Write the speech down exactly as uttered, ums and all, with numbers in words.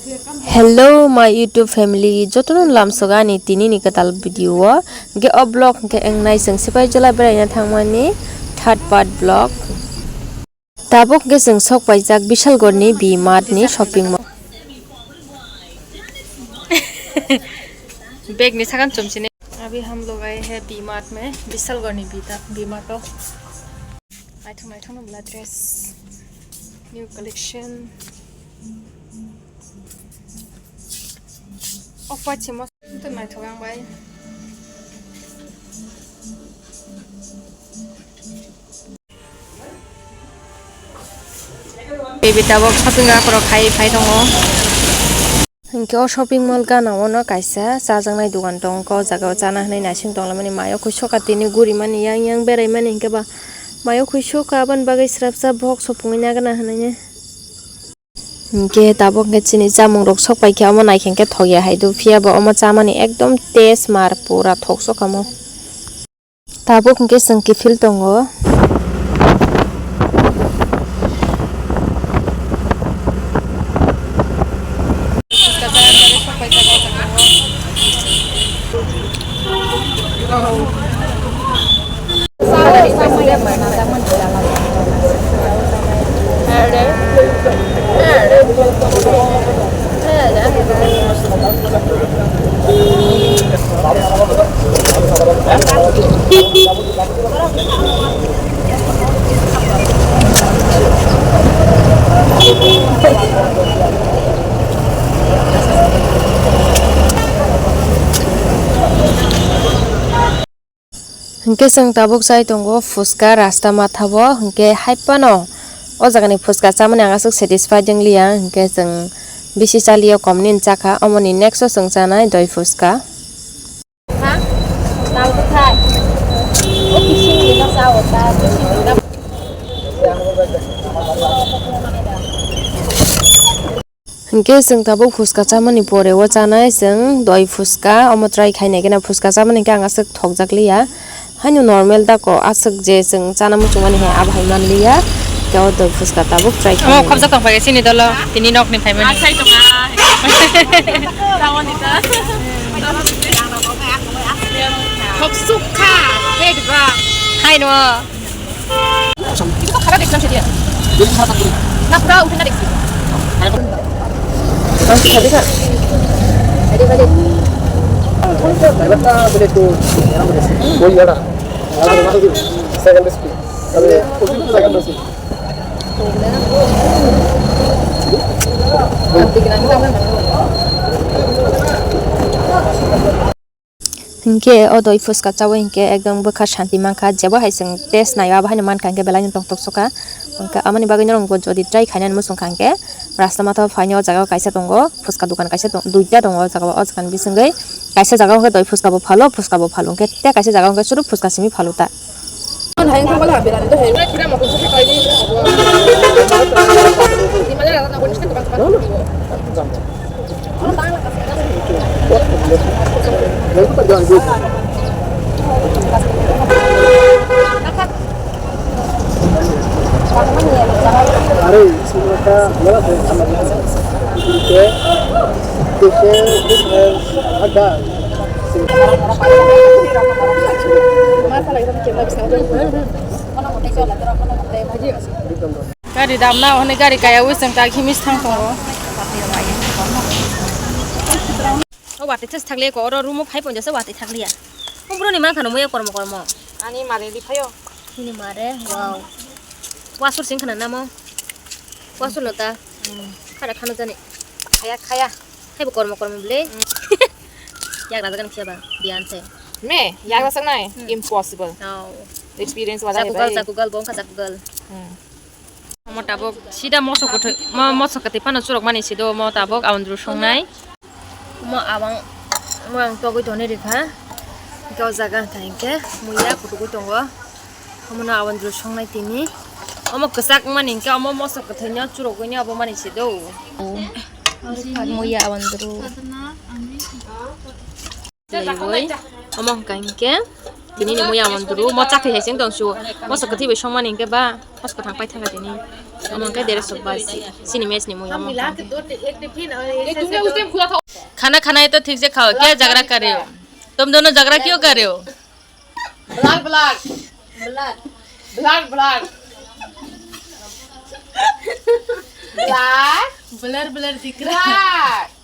Hello my YouTube family, jotono lamsogo ani tini ni kwtal video o. Hwnkhe o vlog hwnkhe wngnai chwng Sipaijala beraina thangmani third part vlog. Tabuk hwnkhe chwng sok paijak Bishalgarh ni B Mart ni shopping mall. Bag ni sakan chumsini. Abhi hum log aaye hain B Mart mein, Bishalgarh ni B Mart o. Naithok naithok no bwla dress, new collection. Off white se mosok naithok ang bai. Baby tabok shopping rok khai phai tongo. Hwnkhe o shopping mall gana o no kaisa chajaknai dogan tongo, o jaga o chana hinwi naising tonglamani, mayo khuisoka tini gurimani yang yang beraimani, hwnkhe ba mayo khuisoka aboni bagwi srapsa box sopungwi nagana hinwi. Hwnkhe tabuk hwnkhe chini chamung rok sok paikhe omo naikhe hwnkhe thokya hai do, phiya bo omo chamani ekdom taste mar pura thok sokamo. Tabuk hwnkhe chwng kiphil tongo. Hwnkhe chwng tabuk chai tongo phuska rasta matha o, hwnkhe hai phano o jagani phuska chamani ang aswk satisfied wng liya, hwnkhe chwng bisi cha liya, komni chakha, omoni next o chwng chanai doi phuska. Hwnkhe chwng tabuk phuska chamani pore o chanai chwng doi phuska, omo try khai nai khe na phuska chamani hwnkhe ang aswk thokjak liya. Haino normal da ko aswk je chwng chana muchungmani hai abo hai man liya. Hwnkhe o doi phuska tabuk try khai nai. Omo khopjak tong phai sini dolo tini nok ni phaimani. Asai tonga. Khopsuk kha, pet ba. Haino. Itu kok kakak deksan sedia? Na pura udah na deksan. Second recipe. Second recipe. Hinkhe o doi phuska chaui hinkhe ekdom bwkha shanti mankha, jebo hai chwng taste naio abo haino mankha hinkhe belai no tongthok sokha. Hinkhe amoni bagwi norok jodi try khainani muchungkha hinkhe rasta matha o phaini o jaga o kaisa tongo, phuska dukan kaisa tong-, duita tongo o jaga o, o jaga ni bisingwi kaisa jaga o hinkhe doi phuska bo phalo, phuska bo phalo hinkhe tei kaisa jaga o hinkhe chwrwk phuska simi phalo ta. Gari damna hwnwi gari kaya ui chwng tak himis thang tongo. O watwi thas thakle ko oro room o phai ponjasa watwi thakliya. O bro ni mankha no muya kormo kormo. Ani mare ri phaio. Nini mare, wow. Wasur sing khana namo. Wasur no ta. Hmm. Khara khano jani. Khaya, khaya. Hai bo kormo kormo ble. Hmm. Yak raja gan khiya ba, biyan se. Me, yak raja nai? Hmm. Impossible. Oh. Experience wala hai bai. Chakugal, chakugal, bongkha chakugal. Hmm. Omo tabuk sida moso kwthwi, mo-, moso kwthwi phano churok mani sido, omo tabuk awandru songnai. Omo abang, omo ang togwi tonwi rikha. Hwnkhe o jaga wngkha hinkhe muiya kutukwi tongo. Omono awandru songnai tini. Omo kwchak wngmani hinkhe omo moso kwthwino churogwini obo mani sido. Muiya awandru. Laiwi, omo hwnkha hinkhe Tini ni muya mon duru mo chakri hai sing tong su. Mo sa kathi bai songmani hingke ba. Mas ko thang pai thang tini. Amang ke dere sok ba si. Sini mes ni muya mo. खाना खाना है तो ठीक से खाओ, क्या झगड़ा कर रहे हो? तुम दोनों झगड़ा क्यों कर रहे हो? Blood, blood. Blood, blood. Blood. Blur blur दिख रहा है.